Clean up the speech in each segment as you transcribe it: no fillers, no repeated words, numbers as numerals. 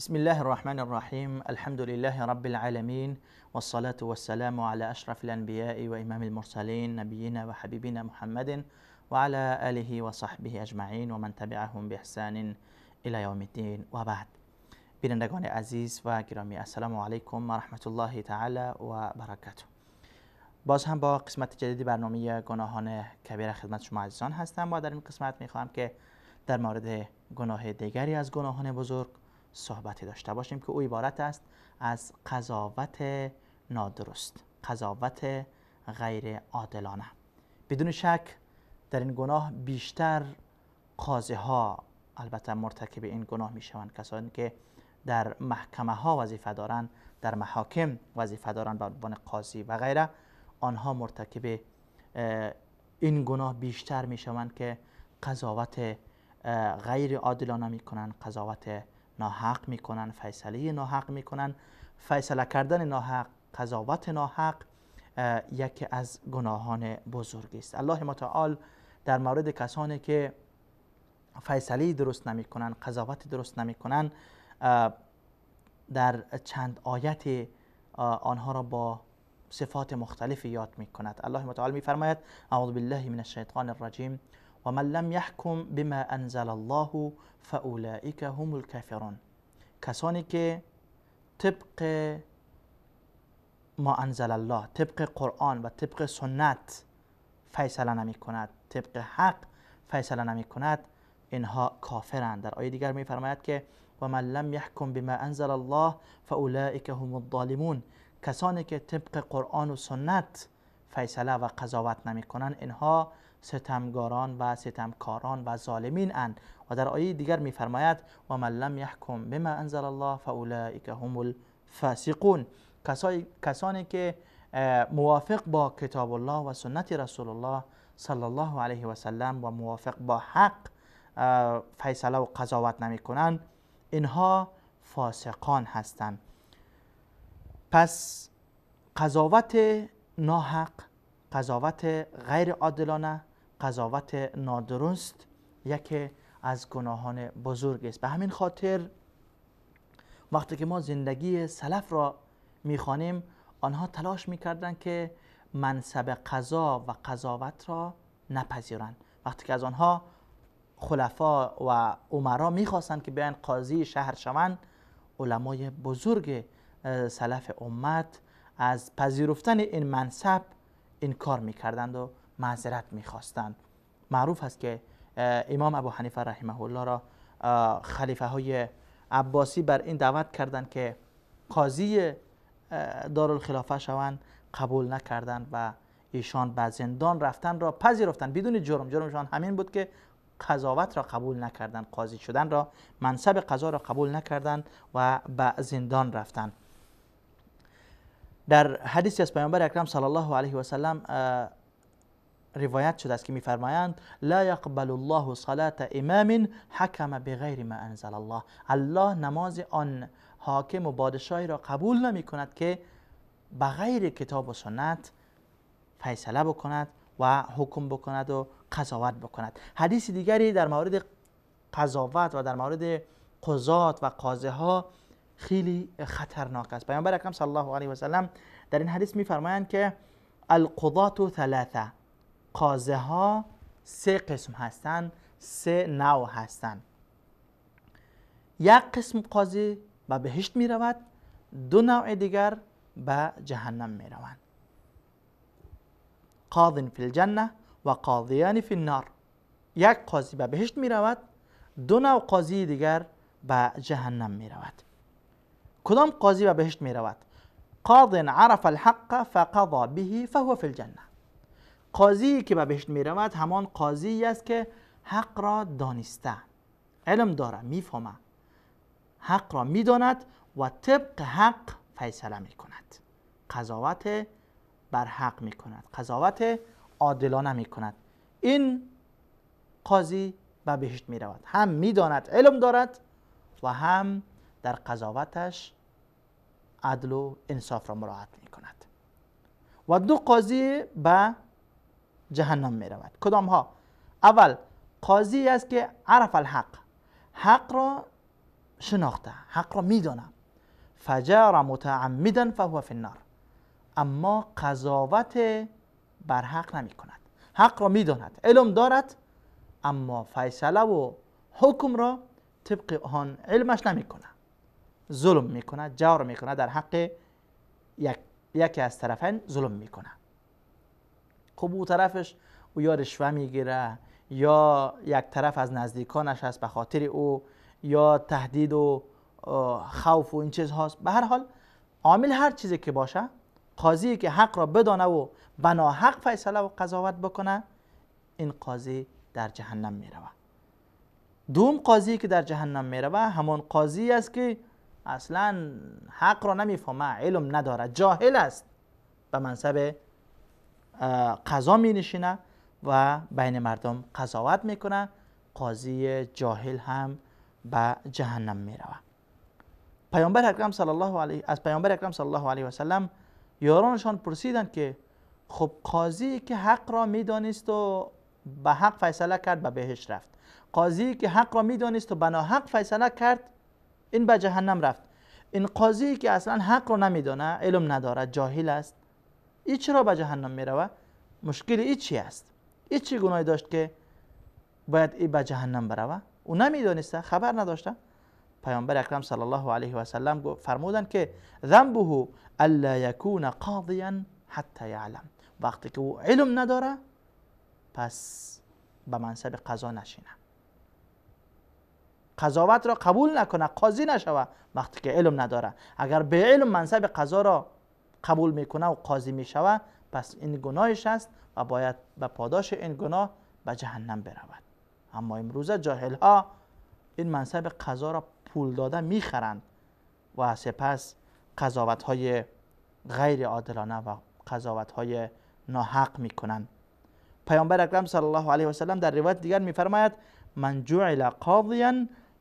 بسم الله الرحمن الرحیم. الحمد لله رب العالمین والصلاة والسلام على اشرف الانبیاء و امام المرسلین نبینا و حبیبنا محمد وعلى آله و صحبه اجمعین و من تبعهم باحسان الى یوم الدین و بعد. بینندگان عزیز و گرامی، السلام علیکم و رحمت الله تعالی و برکاته. باز هم با قسمت جدید برنامه گناهان کبیره خدمت شما عزیزان هستم و در این قسمت میخواهم که در مورد گناه دیگری از گناهان بزرگ صحبتی داشته باشیم که او عبارت است از قضاوت نادرست، قضاوت غیر عادلانه. بدون شک در این گناه بیشتر قاضی ها البته مرتکب این گناه میشوند، کسانی که در محکمه ها وظیفه دارند، در محاکم وظیفه دارند به عنوان قاضی و غیره، آنها مرتکب این گناه بیشتر میشوند که قضاوت غیر عادلانه میکنند، قضاوت ناحق میکنن، فیصله ناحق میکنن. فیصله کردن ناحق، قضاوت ناحق یکی از گناهان بزرگی است. الله متعال در مورد کسانی که فیصله درست نمیکنن، قضاوت درست نمیکنن، در چند آیت آنها را با صفات مختلف یاد میکند. الله متعال میفرماید: اعوذ بالله من الشیطان الرجیم و من لم یحکم بما انزل الله فاولئک هم الکافرون. کسانی که طبق ما انزل الله، طبق قرآن و طبق سنت فیصله نمی کند، طبق حق فیصله نمی کند، اینها کافرند. در آیه دیگر می فرماید که و من لم یحکم بما انزل الله فاولئک هم الظالمون. کسانی که طبق قرآن و سنت فیصله و قضاوت نمی کنند، اینها ستمگاران و ستمکاران و ظالمین اند. و در آیه دیگر می‌فرماید و من لم یحکم بما انزل الله فاولئک هم الفاسقون. کسانی که موافق با کتاب الله و سنت رسول الله صلی الله علیه و سلم و موافق با حق فیصله و قضاوت نمی کنند، اینها فاسقان هستند. پس قضاوت ناحق، قضاوت غیر عادلانه، قضاوت نادرست یکی از گناهان بزرگ است. به همین خاطر وقتی که ما زندگی سلف را میخوانیم، آنها تلاش میکردند که منصب قضا و قضاوت را نپذیرند. وقتی که از آنها خلفا و امرا میخواستند که بیان قاضی شهر شوند، علمای بزرگ سلف امت از پذیرفتن این منصب انکار میکردند و معذرت میخواستند. معروف است که امام ابو حنیفه رحمه الله را خلیفه های عباسی بر این دعوت کردند که قاضی دارالخلافه شوند، قبول نکردند و ایشان به زندان رفتن را پذیرفتند بدون جرم. جرمشان همین بود که قضاوت را قبول نکردند، قاضی شدن را، منصب قضا را قبول نکردند و به زندان رفتند. در حدیثی از پیامبر اکرم صلی الله علیه و سلم روایت شده است که می‌فرمایند لا یقبل الله صلاة امام حکم بغیر ما انزل الله. الله نماز آن حاکم و پادشاهی را قبول نمی کند که بغیر کتاب و سنت فیصله بکند و حکم بکند و قضاوت بکند. حدیث دیگری در مورد قضاوت و در مورد قضات و قاضی ها خیلی خطرناک است. پیامبر اکرم صلی الله علیه و سلم در این حدیث می‌فرمایند که القضات ثلاثه، قاضی ها سه قسم هستند، سه نوع هستند. یک قسم قاضی به بهشت می رود، دو نوع دیگر به جهنم می روند. قاض فی الجنه و قاضیان فی النار. یک قاضی به بهشت می رود، دو نوع قاضی دیگر به جهنم می رود. کدام قاضی به بهشت می رود؟ قاض عرف الحق فقضى به فهو فی الجنه. قاضی که به بهشت می رود همان قاضی است که حق را دانسته، علم داره، میفهمه، حق را میداند و طبق حق فیصله می کند، قضاوت بر حق می کند، قضاوت عادلانه می کند. این قاضی به بهشت می رود، هم میداند، علم دارد و هم در قضاوتش عدل و انصاف را مراعات می کند. و دو قاضی به جهنم می رود. کدام ها؟ اول قاضی است که عرف الحق، حق را شناخته، حق را میدانه، فجار متعمدا فهو فی النار، اما قضاوت بر حق نمی کند. حق را میداند، علم دارد، اما فیصله و حکم را طبق آن علمش نمی کند، ظلم میکند، جور میکند، در حق یکی از طرفین ظلم میکنه. خب او طرفش او یا رشوه میگیره، یا یک طرف از نزدیکانش هست به خاطر او، یا تهدید و خوف و این چیز هاست. به هر حال عامل هر چیزی که باشه، قاضی که حق را بدانه و بنا حق فیصله و قضاوت بکنه، این قاضی در جهنم میروه. دوم قاضی که در جهنم میروه همان قاضی است که اصلا حق را نمیفهمه، علم نداره، جاهل است، به منصب قضا می نشینه و بین مردم قضاوت میکنه. قاضی جاهل هم به جهنم میروه. پیامبر اکرم صلی الله علیه از پیامبر اکرم صلی الله علیه و سلم یارانشان پرسیدند که خب قاضی که حق را میدانست و به حق فیصله کرد به بهشت رفت، قاضی که حق را میدانست و به ناحق فیصله کرد این به جهنم رفت، این قاضی که اصلا حق را نمیدانه، علم نداره، جاهل است، این چرا به جهنم میروه؟ مشکل این چی است؟ این چی گناهی داشت که باید این به جهنم بروه؟ او نمیدانسته، خبر نداشته. پیامبر اکرم صلی الله علیه و سلم فرمودند که ذنبه الا یکون قاضیا حتی یعلم. وقتی که او علم نداره پس به منصب قضا نشینه، قضاوت را قبول نکنه، قاضی نشوه وقتی که علم نداره. اگر به علم منصب قضا را قبول میکنه و قاضی میشوه، پس این گناهش است و باید به پاداش این گناه به جهنم برود. اما امروزه جاهل ها این منصب قضا را پول داده میخرند و سپس قضاوت های غیر عادلانه و قضاوت های ناحق میکنند. پیامبر اکرم صلی الله علیه و سلم در روایت دیگر میفرماید من جعل قاضیا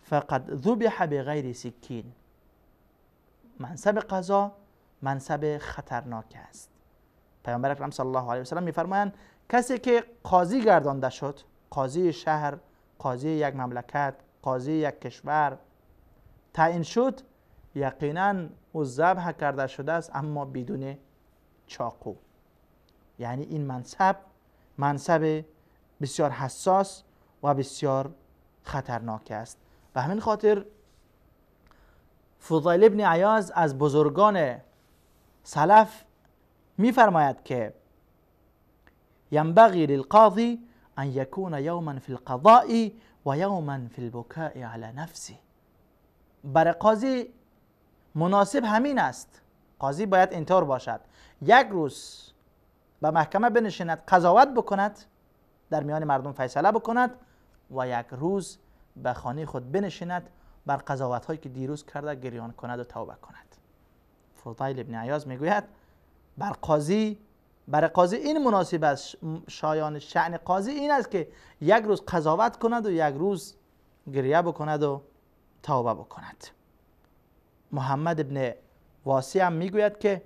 فقد ذبح بغیر سکین. منصب قضا منصب خطرناک است. پیامبر اکرم صلی الله علیه و سلم میفرمایند کسی که قاضی گردانده شد، قاضی شهر، قاضی یک مملکت، قاضی یک کشور تعیین شد، یقینا او ذبح کرده شده است، اما بدون چاقو. یعنی این منصب منصب بسیار حساس و بسیار خطرناک است. به همین خاطر فضیل ابن عیاض از بزرگان سلف میفرماید که ینبغی للقاضی ان یکون یوما فی القضاء و یوما فی البکاء علی نفسه. برای قاضی مناسب همین است، قاضی باید اینطور باشد، یک روز به محکمه بنشیند، قضاوت بکند، در میان مردم فیصله بکند و یک روز به خانه خود بنشیند، بر قضاوت هایی که دیروز کرده گریان کند و توبه کند. فضیل ابن عیاض میگوید بر قاضی این مناسب است، شایان شأن قاضی این است که یک روز قضاوت کند و یک روز گریه بکند و توبه بکند. محمد ابن واسی هم میگوید که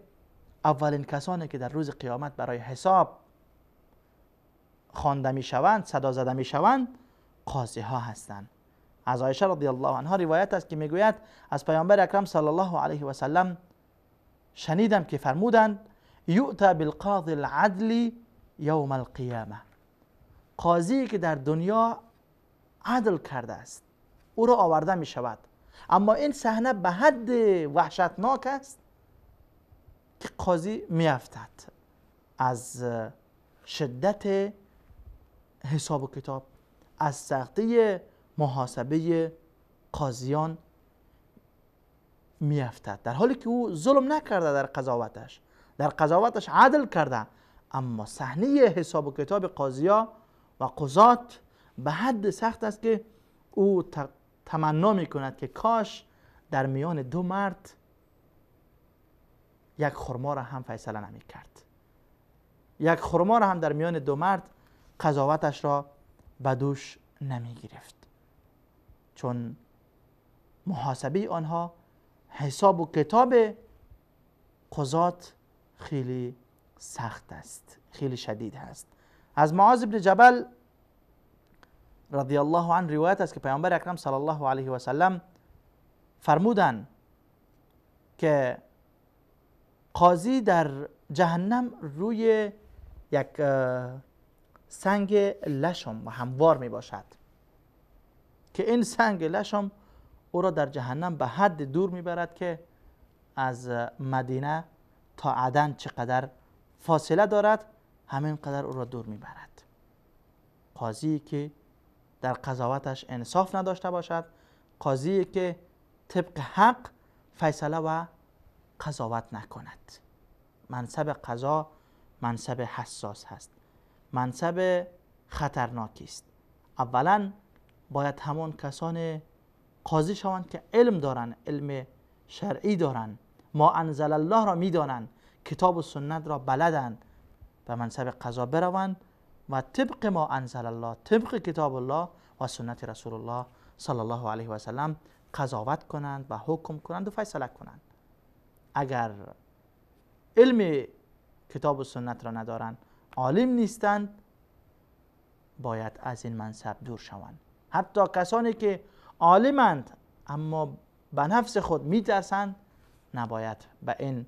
اولین کسانی که در روز قیامت برای حساب خوانده میشوند، صدا زده میشوند، قاضی ها هستند. از عایشه رضی الله عنها روایت است که میگوید از پیامبر اکرم صلی الله علیه و سلم شنیدم که فرمودند یؤتی بالقاضی العدل یوم القیامه. قاضی که در دنیا عدل کرده است او را آورده می شود، اما این صحنه به حد وحشتناک است که قاضی می افتد از شدت حساب و کتاب، از سختی محاسبه قاضیان می افتد، در حالی که او ظلم نکرده در قضاوتش، در قضاوتش عدل کرده، اما صحنه حساب و کتاب قاضیا و قضات به حد سخت است که او تمنا می کند که کاش در میان دو مرد یک خرما را هم فیصله نمی کرد، یک خرما را هم در میان دو مرد قضاوتش را به دوش نمی گرفت، چون محاسبه آنها، حساب و کتاب قضات خیلی سخت است، خیلی شدید است. از معاذ بن جبل رضی الله عنه روایت است که پیامبر اکرم صلی الله علیه و سلم فرمودند که قاضی در جهنم روی یک سنگ لشم و هموار می باشد که این سنگ لشم او را در جهنم به حد دور می برد که از مدینه تا عدن چقدر فاصله دارد، همین قدر او را دور می برد. قاضی که در قضاوتش انصاف نداشته باشد، قاضی که طبق حق فیصله و قضاوت نکند. منصب قضا منصب حساس هست، منصب خطرناکی است. اولا باید همان کسان قاضی شوند که علم دارند، علم شرعی دارند، ما انزل الله را میدانند، کتاب و سنت را بلدند، به منصب قضا بروند و طبق ما انزل الله، طبق کتاب الله و سنت رسول الله صلی الله علیه و سلم قضاوت کنند و حکم کنند و فیصله کنند. اگر علم کتاب و سنت را ندارند، عالم نیستند، باید از این منصب دور شوند. حتی کسانی که عالمند اما به نفس خود میترسند، نباید به این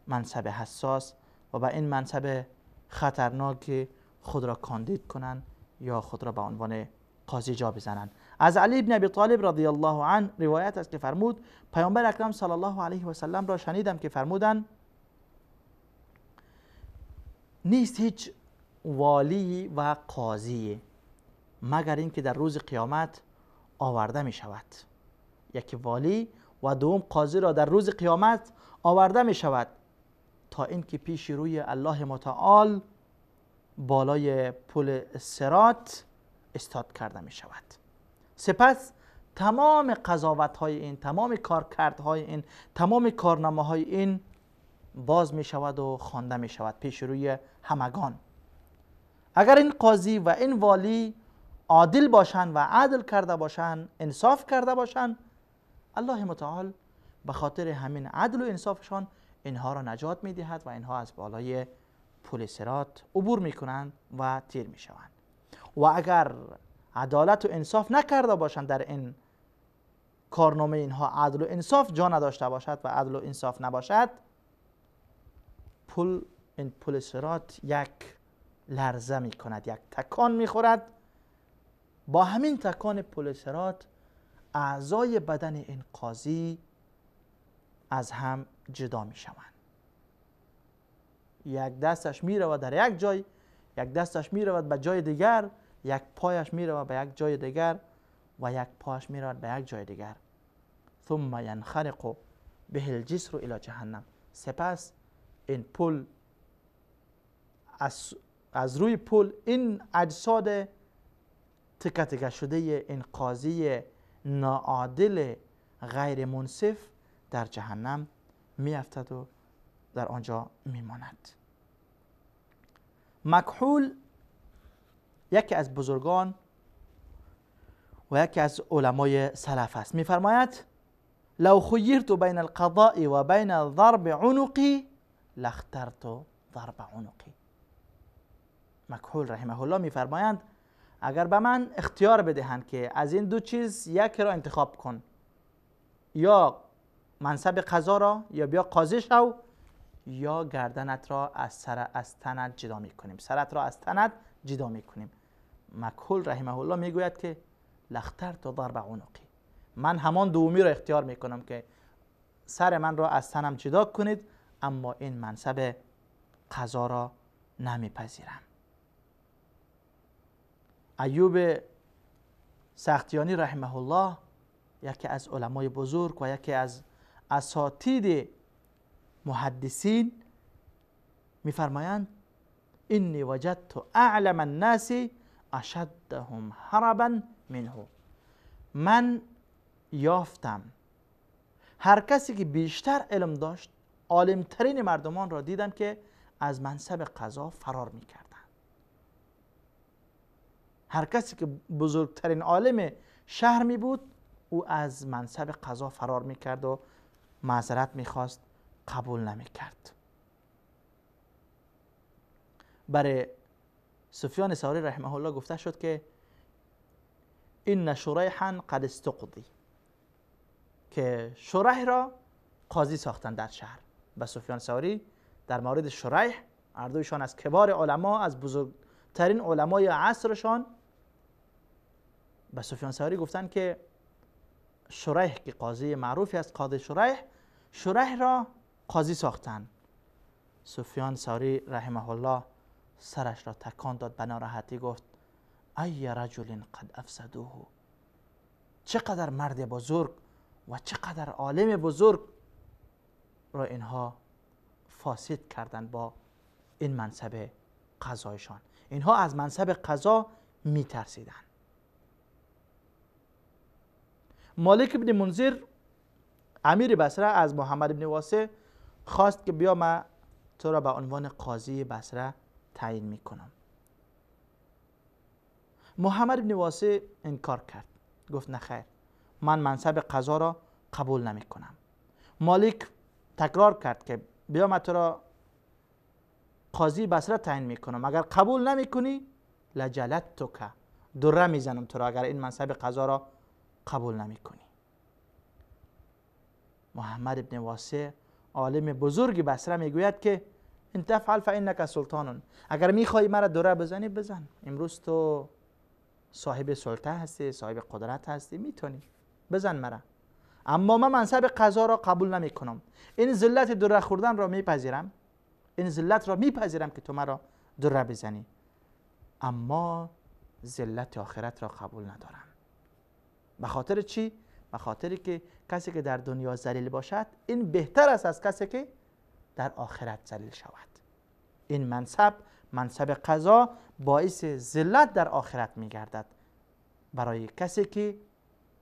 منصب حساس و به این منصب خطرناک خود را کاندید کنند یا خود را به عنوان قاضی جا بزنند. از علی بن ابی طالب رضی الله عنه روایت است که فرمود پیامبر اکرم صلی الله علیه و سلم را شنیدم که فرمودند نیست هیچ والی و قاضی مگر اینکه در روز قیامت آورده می شود. یکی والی و دوم قاضی را در روز قیامت آورده می شود تا اینکه پیش روی الله متعال بالای پل صراط استاد کرده می شود. سپس تمام قضاوت های این، تمام کارکردهای این، تمام کارنامه های این باز می شود و خوانده می شود پیش روی همگان. اگر این قاضی و این والی عادل باشند و عدل کرده باشند، انصاف کرده باشند، الله متعال به خاطر همین عدل و انصافشان اینها را نجات می دهد و اینها از بالای پل صراط عبور می کنند و تیر می شوند. و اگر عدالت و انصاف نکرده باشند، در این کارنامه اینها عدل و انصاف جا نداشته باشد و عدل و انصاف نباشد، پل این پل صراط یک لرزه می کند، یک تکان می خورد. با همین تکان پل صراط اعضای بدن این قاضی از هم جدا می شوند. یک دستش می رود در یک جای، یک دستش می رود به جای دیگر، یک پایش می رود به یک جای دیگر و یک پایش می رود به یک جای دیگر. ثم ینخرق به الجسر الی جهنم. سپس این پل از روی پل این اجساد تکه تکه شده این قاضی ناعادل غیر منصف در جهنم می افتد و در آنجا می ماند. مکحول یکی از بزرگان و یکی از علمای سلف است، میفرماید لو خیرت بین القضاء و بین ضرب عنقی لاخترت ضرب عنقی. مکحول رحمه الله میفرمایند اگر به من اختیار بدهند که از این دو چیز یکی را انتخاب کن، یا منصب قضا را، یا بیا قاضی شو، یا گردنت را از تنت جدا میکنیم، سرت را از تنت جدا میکنیم. مکحول رحمه الله میگوید که لاخترت ضرب عنقی، من همان دومی را اختیار میکنم که سر من را از تنم جدا کنید، اما این منصب قضا را نمیپذیرم. ایوب سختیانی رحمه الله یکی از علمای بزرگ و یکی از اساتید محدثین میفرمایند انی وجدت اعلم الناس اشدهم هربا منه. من یافتم هر کسی که بیشتر علم داشت، عالمترین مردمان را دیدم که از منصب قضا فرار میکردند. هر کسی که بزرگترین عالم شهر می بود، او از منصب قضا فرار میکرد و معذرت میخواست، قبول نمیکرد. برای سفیان ثوری رحمه الله گفته شد که این شریحا قد استقضی، که شریح را قاضی ساختن در شهر. به سفیان ثوری در مورد شریح، هر دویشان از کبار علما، از بزرگترین علمای عصرشان، به سفیان ثوری گفتن که شریح که قاضی معروفی است، قاضی شریح، شریح را قاضی ساختن. سفیان ثوری رحمه الله سرش را تکان داد، به ناراحتی گفت ای رجل قد افسدوه، چقدر مرد بزرگ و چقدر عالم بزرگ را اینها فاسد کردن با این منصب قضایشان. اینها از منصب قضا میترسیدن. مالک بن منذر امیر بصره از محمد بن واسع خواست که بیا من تو را به عنوان قاضی بصره تعیین میکنم. محمد بن واسع انکار کرد، گفت نه خیر، من منصب قضا را قبول نمی کنم. مالک تکرار کرد که بیا من تو را قاضی بصره تعیین میکنم، اگر قبول نمی کنی لجلدتک، دره میزنم تو را اگر این منصب قضا را قبول نمی کنی. محمد بن واسع عالم بزرگ بصره میگوید که ان تفعل فانک سلطان، اگر میخوای مرا دره بزنی بزن، امروز تو صاحب سلطه هستی، صاحب قدرت هستی، میتونی بزن مرا، اما من منصب قضا را قبول نمی کنم. این ذلت دره خوردن را میپذیرم، این ذلت را میپذیرم که تو مرا دره بزنی، اما ذلت آخرت را قبول ندارم. به خاطر چی؟ به خاطر که کسی که در دنیا ذلیل باشد این بهتر است از کسی که در آخرت ذلیل شود. این منصب، منصب قضا، باعث ذلت در آخرت میگردد برای کسی که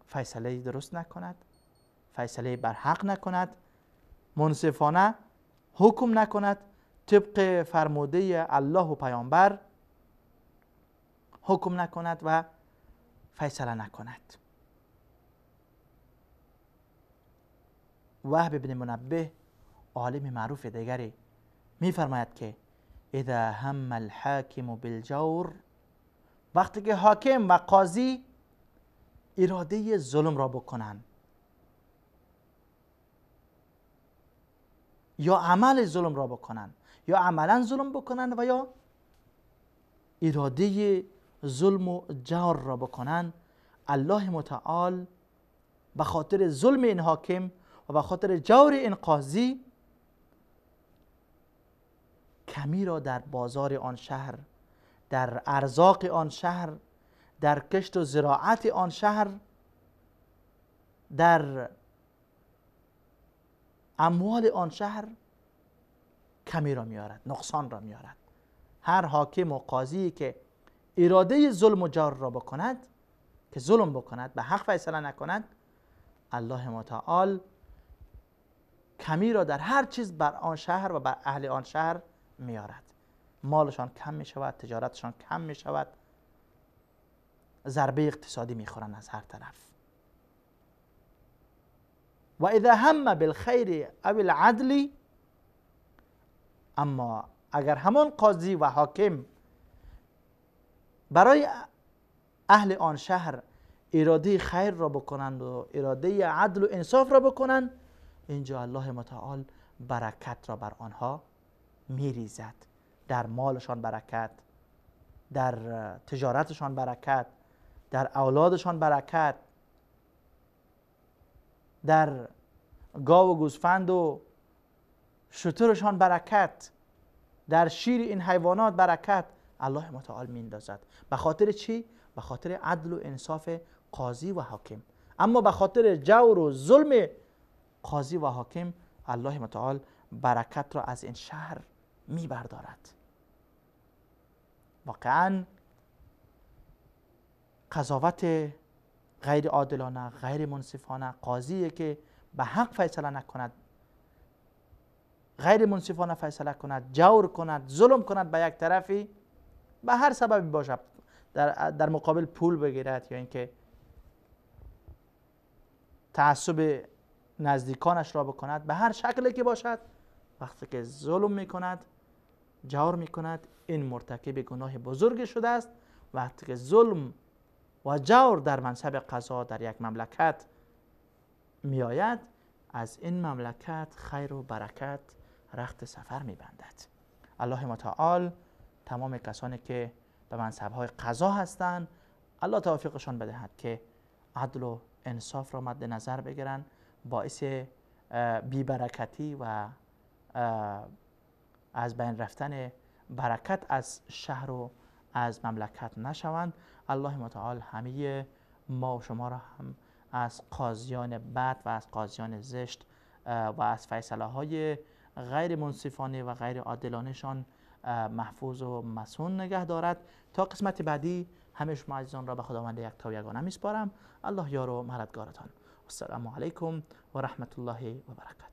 فیصله درست نکند، فیصله برحق نکند، منصفانه حکم نکند، طبق فرموده الله و پیامبر حکم نکند و فیصله نکند. وهب بن منبه عالم معروف دیگری میفرماید که اذا هم الحاکم بالجور، وقتی که حاکم و قاضی اراده ظلم را بکنند یا عمل ظلم را بکنند، یا عملا ظلم بکنند و یا اراده ظلم و جور را بکنند، الله متعال به خاطر ظلم این حاکم و به خاطر جور این قاضی کمی را در بازار آن شهر، در ارزاق آن شهر، در کشت و زراعت آن شهر، در اموال آن شهر کمی را میارد، نقصان را میارد. هر حاکم و قاضی که اراده ظلم و جور را بکند، که ظلم بکند، به حق فیصله نکند، الله متعال کمی را در هر چیز بر آن شهر و بر اهل آن شهر میارد. مالشان کم می شود، تجارتشان کم می شود، ضربه اقتصادی می خورند از هر طرف. و اذا هم بالخیر او العدل، اما اگر همان قاضی و حاکم برای اهل آن شهر اراده خیر را بکنند و اراده عدل و انصاف را بکنند، اینجا الله متعال برکت را بر آنها میریزد. در مالشان برکت، در تجارتشان برکت، در اولادشان برکت، در گاو و گوسفند و شترشان برکت، در شیر این حیوانات برکت الله متعال میندازد. به خاطر چی؟ به خاطر عدل و انصاف قاضی و حاکم. اما به خاطر جور و ظلم قاضی و حاکم الله متعال برکت را از این شهر میبردارد. واقعا قضاوت غیر عادلانه، غیر منصفانه، قاضی که به حق فیصله نکند، غیر منصفانه فیصله کند، جور کند، ظلم کند به یک طرفی، به هر سببی باشد، در مقابل پول بگیرد یا اینکه تعصب نزدیکانش را بکند، به هر شکلی که باشد، وقتی که ظلم میکند، جور میکند، این مرتکب گناه بزرگ شده است. وقتی که ظلم و جور در منصب قضا در یک مملکت میآید، از این مملکت خیر و برکت رخت سفر میبندد. الله متعال تمام کسانی که به منصب‌های قضا هستند، الله توفیقشان بدهد که عدل و انصاف را مد نظر بگیرند، باعث بیبرکتی و از بین رفتن برکت از شهر و از مملکت نشوند. الله متعال همه ما و شما را هم از قاضیان بد و از قاضیان زشت و از فیصله های غیر منصفانه و غیر عادلانه‌شان محفوظ و مصون نگه دارد. تا قسمت بعدی همه شما عزیزان را به خداوند یکتا و یگانه میسپارم. الله یار و مددگارتان. السلام علیکم و رحمت الله و برکاته.